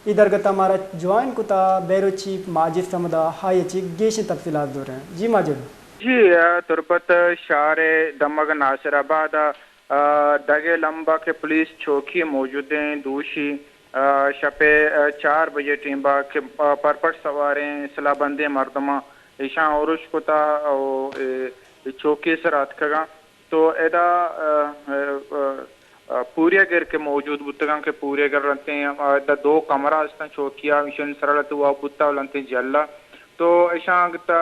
اے درگت ءَ مارا جوائن کتا بیورو چیف ماجد صمد ءَ، آئی ءَ چہ گیشیں تفصیلات زوریں۔ جی ماجد۔ جی، آ، تربت شہر ءِ دمگ ناصر آباد ءَ، آ، دگ ءِ لمب ءَ کہ پولیس چوکی موجود ایں، دوشی، آ، شپ ءِ، آ، چار بجے ٹیم ءَ کہ، آ، پرپٹ سواریں سلاہ بندیں مردماں ایشاں اُرش کتا ءُ اے، اے چوکی ءِ سرا اتکگاں۔ تو ادا، آ، آ، آ، آ، پوریا گر کہ موجود بوتگاں کہ پوریا گر لنتیں، آ، ادا دو کمرہ استاں چوکی ءَ، ایشانی سرا لہتے واب بوتا ءُ لنتیں جھل ءَ۔ تو ایشاں گتا،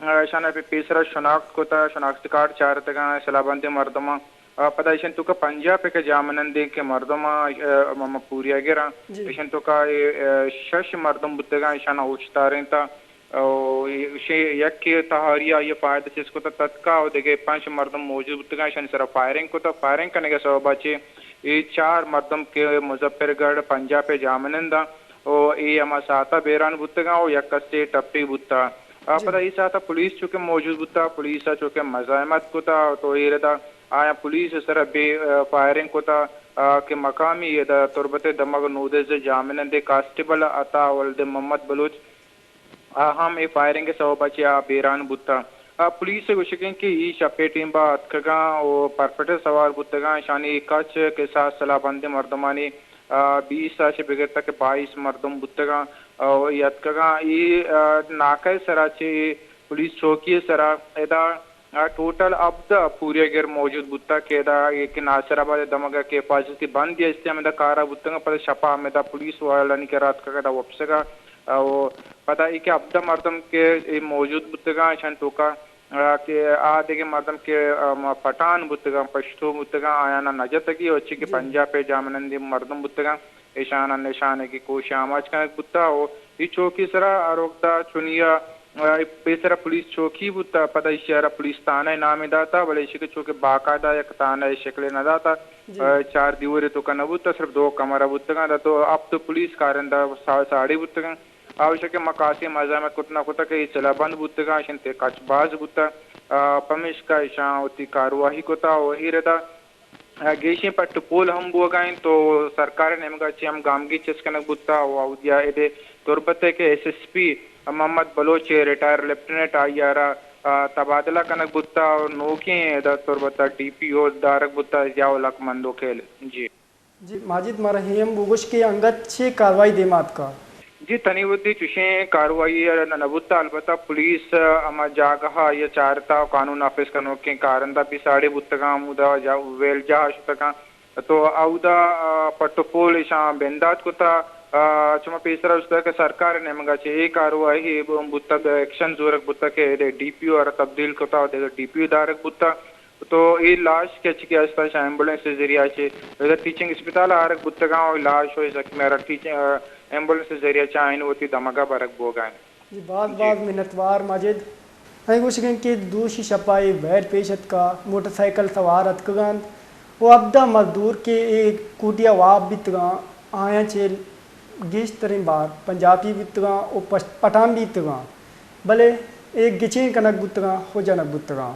آ، ایشاں پہ پیسرا شناخت کتا، شناختی کارڈ چارتگاں، سلاہ بندیں مردماں۔ آ، پدا ایشانی توکا پنجاہ پہ کہ جاہ منندیں کہ مردماں، آ، م-، م-، پوریا گراں۔ جی۔ ایشانی توکا اے، آ، شش مردم بوتگاں، ایشاں اوشتارینتا۔ او، ایشی یکے تہاری آئی ءَ فائدہ چست کت ءُ تتکا ءُ دگہ پنچ مردم موجود بوتگاں، ایشانی سرا فائرنگ کت ءُ فائرنگ کنگ ءِ سبب ءَ چہ اے چار مردم کہ مظفر گڑھ پنجاپ ءِ جاہمنند آں ءُ اے ہما ساعت ءَ بیران بوتگاں ءُ یک کسے ٹپی بوتا۔ آ، جی۔ پدا اے ساعت ءَ پولیس چونکہ موجود بوتا، پولیس ءَ چونکہ مزاحمت کتا تو اے ردا آیاں پولیس ءِ سرا بے، آ، فائرنگ کتا، آ، کہ مقامی ادا تربت ءِ دمگ نودز ءِ جاہمنند کانسٹیبل عطا ولد محمد بلوچ آ ہم اے فائرنگ ءِ سوب ءَ چہ آ بیران بوتاں۔ آ، پولیس ءِ گوشگ انت کہ اے شپ ءِ ٹیم ءَ اتکگاں ءُ پرپٹ ءَ سوار بوتگاں، اشانی کچ کہ ساز سلاہ بندیں مردمانی، آ، بیست ءَ چہ بگر تا کہ بائیس مردم بوتگاں، آ، اے اتکگاں۔ اے، آ، ناکہ ءِ سرا چہ پولیس چوکی ءِ سرا ادا، آ، ٹوٹل ہبدہ پوریا گر موجود بوتگ کہ ادا کہ ناصر آباد ءِ دمگ ءَ کہ حفاظتی بند ءَ استیں ہمدا کار ءَ بوتگاں، پدا شپ ءَ ہمدا پولیس والا ءِ کرا اتکگ ادا وپسگ ءَ۔ ءُ پدا اے کہ ہبدہ مردم کہ اے موجود بوتگاں، ایشانی توکا، آ، کہ آ دگہ مردم کہ، آ، ما پٹھان بوتگاں، پشتو بوتگاں، آیانا نہ جتگی، ءُ چہ کہ جی۔ پنجاپ ءِ جاہمنندیں مردم بوتگاں، ایشانا نشانگی کوش آماچ کنگ بوتا۔ ءُ اے چوکی سرا ہر وقت ءَ چونیا، آ، پیسرا پولیس چوکی بوتا، پدا ایشی ءَ را پولیس تھانہ ءِ نام داتا، بلے ایشی کہ چونکہ باقاعدہ یک تھانہ ءِ شکل ءَ نہ داتا۔ جی۔ آ، چار دیوار ءِ توکا نہ بوتا، صرف دو کمرہ بوتگاں، دا تو ہپت پولیس کارندہ سا-، ساڑی بوتگاں۔ آ، ایشی کہ ما کاسے مزاحمت کت نہ کتا کہ اے سلاہ بند بوتگاں، ایشانی تہ کچ باز بوتا۔ آ، پمیشکا ایشاں وتی کاروائی کتا ءُ اے ردا، آ، گیشیں پٹ ءُ پول ہم بوگا انت ءُ سرکار ءِ نیمگا چہ ہم گامگیج چست کنگ بوتا ءُ اودیا ادے تربت ءِ کہ S S P Muhammad Baloch retire lieutenant آئی ءَ را، آ، تبادلہ کنگ بوتا ءُ نوکیں ادا تربت ءَ ڈی پی او دارگ بوتا ضیاء الحق مندوخیل۔ جی۔ جی ماجد، مارا اے ہم بگوش کہ انگت چے کاروائی دیما اتکا؟ جی، تنی وھدی چشیں کاروائی نہ، نہ بوتا، البتہ پولیس ہما جاگہ ءَ آئی ءَ چارتا ءُ قانون نافذ کنوکیں کارندہ بھی ساڑی بوتگاں، ہمودا جا-، ویل جاہ ءَ شتگاں۔ تو اودا، آ، پٹ ءُ پول ایشاں بندات کتا۔ آ، چما پیسرا گوشتگ کہ سرکار ءِ نیمگا چہ اے کاروائی بوتگ، ایکشن زورگ بوتگ کہ ادے ڈی پی او ءَ را تبدیل کتا ءُ دگہ ڈی پی او دارگ بوتا۔ تو اے لاش کہ چکی استا ایمبولینس ءِ ذریعہ چہ ادا ٹیچنگ اسپتال ءَ آرگ بوتگاں ءُ لاش ءُ زخمی ءَ را ٹیچ-، آ، ایمبولینس ءِ ذریعہ چہ آئین وتی دمگا برگ بوگا انت۔ جی، باز جی۔ باز منتوار ماجد۔ اے گوشگ انت کہ دوشی شپا اے ویل پیش اتکا، موٹر سائیکل سوار اتکگاں ءُ ہبدہ مزدور کہ اے کوٹی ءَ واب بیتگاں، آیاں چہ گیشتریں بار پنجابی بیتگاں ءُ پش-، پٹھان بیتگاں، بلے اے گچین کنگ بوتگاں ءُ جنگ بوتگاں۔